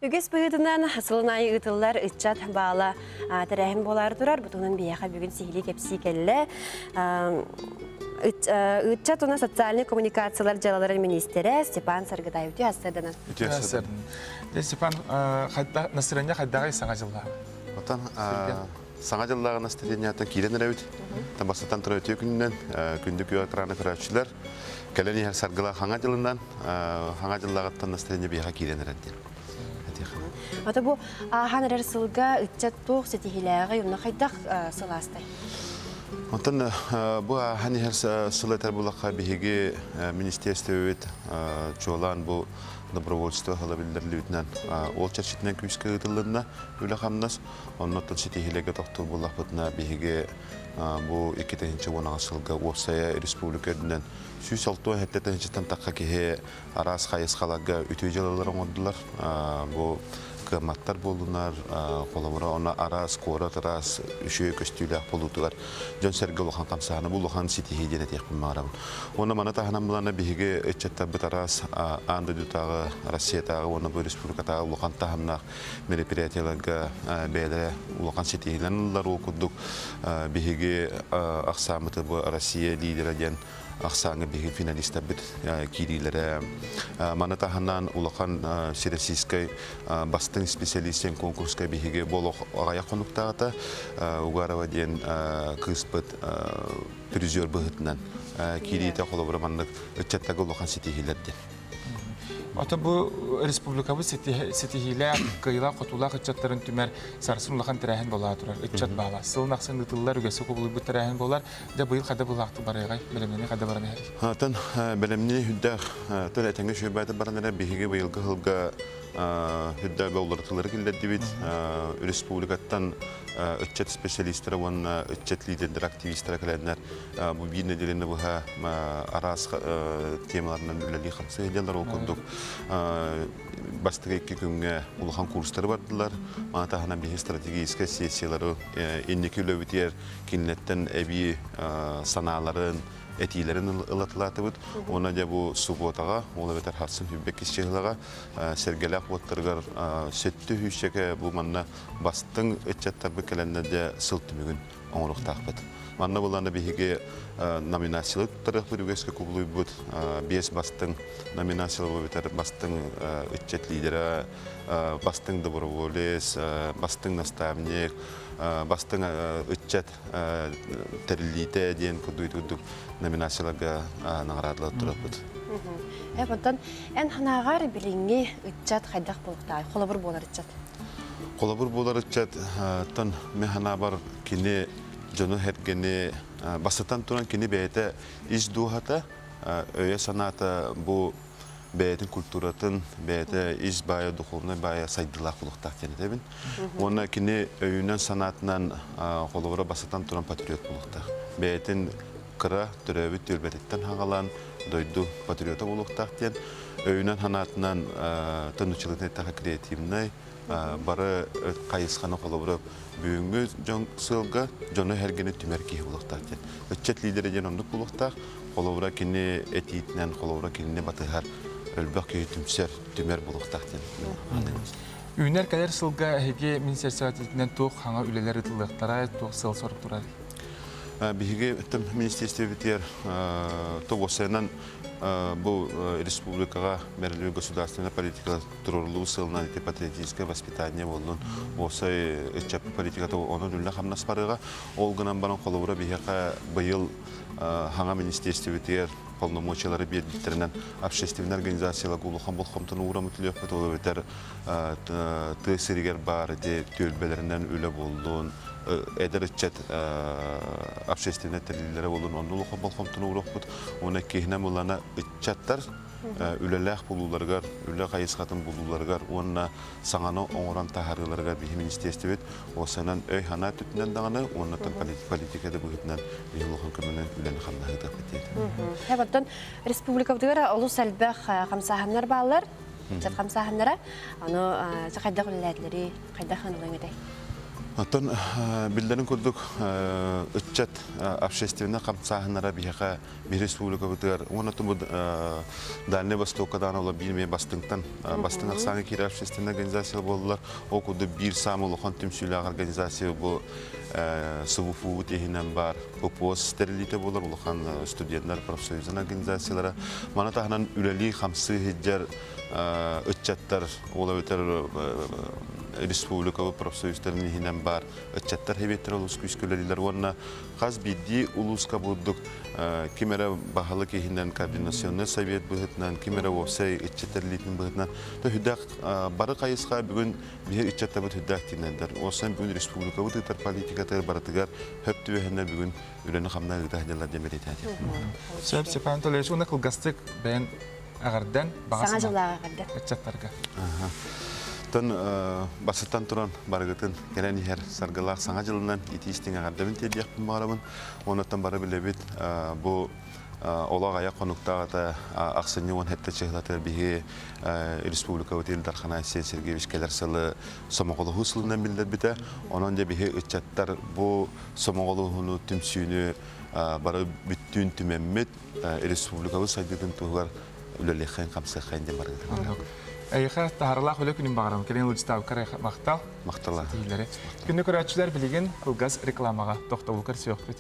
Үгэс быһыытынан сылын аайы ыытыллар ыччат баала тэрээһин буолаары турар. Бу туһунан биһиэхэ бүгүн сиһилии кэпсии кэллэ. Ыччат уонна социальнай коммуникациялар дьыалаларын миниистирэ Степан Саргыдаев үтүө сарданан. Үтүө сарданан. Степан, настроение хайдаҕый саҥа дьыллааҕы? Отон саҥа дьыллааҕы настроениятын киирэн эрэбит. Бастатан турар үтүө күнүнэн күндү күөх экраны көрөөччүлэр кэлэн иһэр саргылаах хаҥа дьылынан хаҥа дьыллааҕыттан настроение биһиэхэ киирэн эрэр диэн. Ата бу ааһан эрэр сылга ыччат туох ситиһиилээҕий, онно хайдах сылаастай? Онтон бу ааһан иһэр сыл этэр булахха биһиги министерствебит чуолаан бу добровольство сыла биллэриллибитинэн ол чэрчитинэн күүскэ ыытыллынна үлэ-хамнас. Оннуттан ситиһиилэргэ тохтуур буоллахпытына биһиги бу 2018 сылга уопсайа республика үрдүнэн 167 тыһыынчаттан тахха киһи араас хайысхаларга үтүө дьыалалар оҥордулар. Бу кыамматтар буоллунар, холобура, онно араас куорат араас үчүгэй көстүүлээх буолуутугар дьон-сэргэ улахан хамсааһына, бу улахан ситиһии диэн этиэхпин баҕарабын. Уонна маны таһынан булана биһиги ыччаттарбыт араас аан дойдутааҕы, Россиятааҕы уонна бу республикатааҕы улахан таһымнаах мероприятиеларга бэйэлэрэ улахан ситиһиилэн ыллар. Ол курдук биһиги ахсааммыты бу Россия лидера диэн ахсааҥҥа биһиги финалистарбыт киириилэрэ. Маны таһынан улахан всероссийскай бастыҥ специалист диэн конкурска биһиги бу олох аҕыйах хонуктааҕыта Угарова диэн кыыспыт призер быһыытынан киириитэ холобура маннык ыччаттарга улахан ситиһиилэр диэн. Ото бу республикабыт ситиһиилээх, кыайыылаах-хотуулаах ыччаттарын түмэр сарсын улахан тэрээһин буолаа турар. Ыччат баала. Сылын ахсын ыытыллар үгэскэ кубулуйбут тэрээһин буолар. Дьэ быйыл хайда былаахтык барыаҕай? Бэлэмнэнии хайда баран иһэрий? Атын бэлэмнии үрдээх тыл этэҥҥэ үчүгэйбээтэ баран эрэ биһиги быйылгы сылга үрдээх уларытыылары киллэрдибит. Республикаттан ыччат специалистара уонна ыччат лидердэр, активистара кэлэннэр бу биир нэдиэлэни быһа араас темаларынан үлэлии-хамсыы сылдьаллар. Ол курдук бастакы икки күҥҥэ улахан курстары бардылар. Маны таһынан биһи стратегическай сессиялары инники үлэбитигэр кинилэртэн эбии санааларын, этиилэрин ылатылаатыбыт. Уонна дьэ бу субуотаҕа, ол эбэтэр харсын хүббэккис чыһылаҕа сэргэлээх уоттарыгар сөттө сүүсчэкэ бу манна бастыҥ ыччаттарбыт кэлэннэр дьэ сыл түмүгүн оҥоруохтаахпыт. Манна булана биһиги номинациялар туттарыахпыт үгэскэ кубулуйбут биэс бастыҥ номинациялар эбэтэр бастыҥ ыччат лидера, бастыҥ доброволец, бастыҥ наставник, бастыҥ ыччат тэриллиитэ диэн курдук курдук номинацияларга наҕараадалар тураппыт. Оттон эн санааҕар билиҥҥи ыччат хайдах буолуохтааҕый? Холобур буолар ыччат. Холобур буолар ыччат тон мин санаабар кини дьону-сэргэни бастатан туран кини бэйэтэ ис дууһата, өйө-санаата бу бэйэтин культуратын, бэйэтэ ис баайа, духовнай баайа сайдыылаах буолуохтаах диэн этэбин. Уонна кини өйүнэн-санаатынан холобура бастатан туран патриот буолуохтаах. Бэйэтин кыра төрөөбүт түөлбэтиттэн хаҕалаан дойду патриота буолуохтаах диэн өйүнэн-санаатынан тонуччалыытын эттэххэ креативнай, бары хайысханы холобура бүгүҥҥү дьон сыалга дьону-сэргэни түмэр киһи буолуохтаах диэн. Ыччат лидерэ диэн оннук буолуохтаах. Холобура кини этиитинэн, холобура кинини батыһар өлбөх киһи түмсэр, түмэр буолуохтаах диэн. Үүнэр кэлэр сылга эһиги министерствотитинэн туох хаҥа үлэлэр ыытыллыахтара, туох сыал-сорук турар? Биһиги министерствобитигэр тобуосайынан бу республикаҕа бэриллибит государственная политика туруоруллубут сыалынан ити патриотическое воспитание буоллун, уопсай ыччат политиката онон үлэ-хамнас барыаҕа. Ол гынан баран холобура биһиэхэ быйыл хаҥа министерствобитигэр полномочиялары биэрбиттэринэн общественнай организацияларга улахан болҕомтону уураммыт үлүөхпүт, ол эбэтэр тыа сиригэр баар ити түөлбэлэринэн үлэ буоллун, эдэр ыччат общественнай тэриллэрэ буоллун, онно улахан болҕомтону ууруохпут. Уонна иккиһинэн булана ыччаттар үлэлээх булууларыгар, үлэ хайысхатын булууларыгар уонна саҥаны оҥорон таһаарыыларыгар биһи министиэстибит уосанан өй-санаа өттүнэн даҕаны уонна политика да быһыытынан биһи улахан көмөнөн үлэни хамнаһыытыахпыт диэтэ. Оттон республикабытыгар олус элбэх хамсааһыннар бааллар. Ыччат хамсааһыннара. Аны хайдах үлэлээтилэри, хайдах аналыҥ этэй? Оттон биллэрин курдук ыччат общественнай хамсааһыннара биһиэхэ биир республикабытыгар уонна бу Дальнай Востокка даҕаны ола биир эмиэ бастыҥтан бастыҥ ахсааҥҥа киирэр общественнай организация буоллулар. Ол курдук биир саамай улахан түмсүүлээх организация бу СВФУ-бут иһинэн баар ППОС тэриллиитэ буолар улахан студеннар профсоюзун организациялара. Маны таһынан үлэлии-хамсыы сылдьар ыччаттар, ол эбэтэр республикабыт профсоюзтарын иһинэн баар ыччаттар сэбиэттэрэ олус күүскэ үлэлииллэр уонна хас биирдии улууска бурдук ким эрэ баһылык иһинэн координационный совет быһыытынан, ким эрэ уопсай ыччат тэриллиитин быһыытынан то сүрдээх бары хайысха бүгүн биһи ыччаттарбыт сүрдээх тиинэллэр. Уопсайынан бүгүн республикабыт ыытар политикатыгар барытыгар хөп түбэһэннэр бүгүн үлэни-хамнаһы ыыта сылдьаллар диэн бэлиэтээтим. Сөп, Степан Анатольевич, уонна кылгастык бэйэн эҕэрдэн, баҕа Саҥа дьыллааҕы эҕэрдэ. Ыччаттарга. Тон басыттан туран барыгытын кэлэн иһэр саргылаах саҥа дьылынан итии истиҥ эҕэрдэбин тиэрдиэхпин баҕарабын. Онуттан бары билэбит бу олох айах хонуктааҕыта ахсынньы 17 чыһылатыгар биһи республикабыт Ил Дархана Айсен Сергеевич кэлэр сылы сомоҕолоһуу сылынан биллэрбитэ. Онон дьэ биһи ыччаттар бу сомоҕолоһууну түмсүүнү бары бүттүүн түмэммит республикабыт сайдыытын туһугар үлэлиэххэйин хамсыаххайын диэн барыгытын. Эйиэхэ таһаралаах үлэ күнүн баҕарабын. Кэлин ыалдьытаабыккар махтал. Махтала. Күндү көрөөччүлэр билигин кылгас рекламаҕа тохтобул көрсүөхпүт.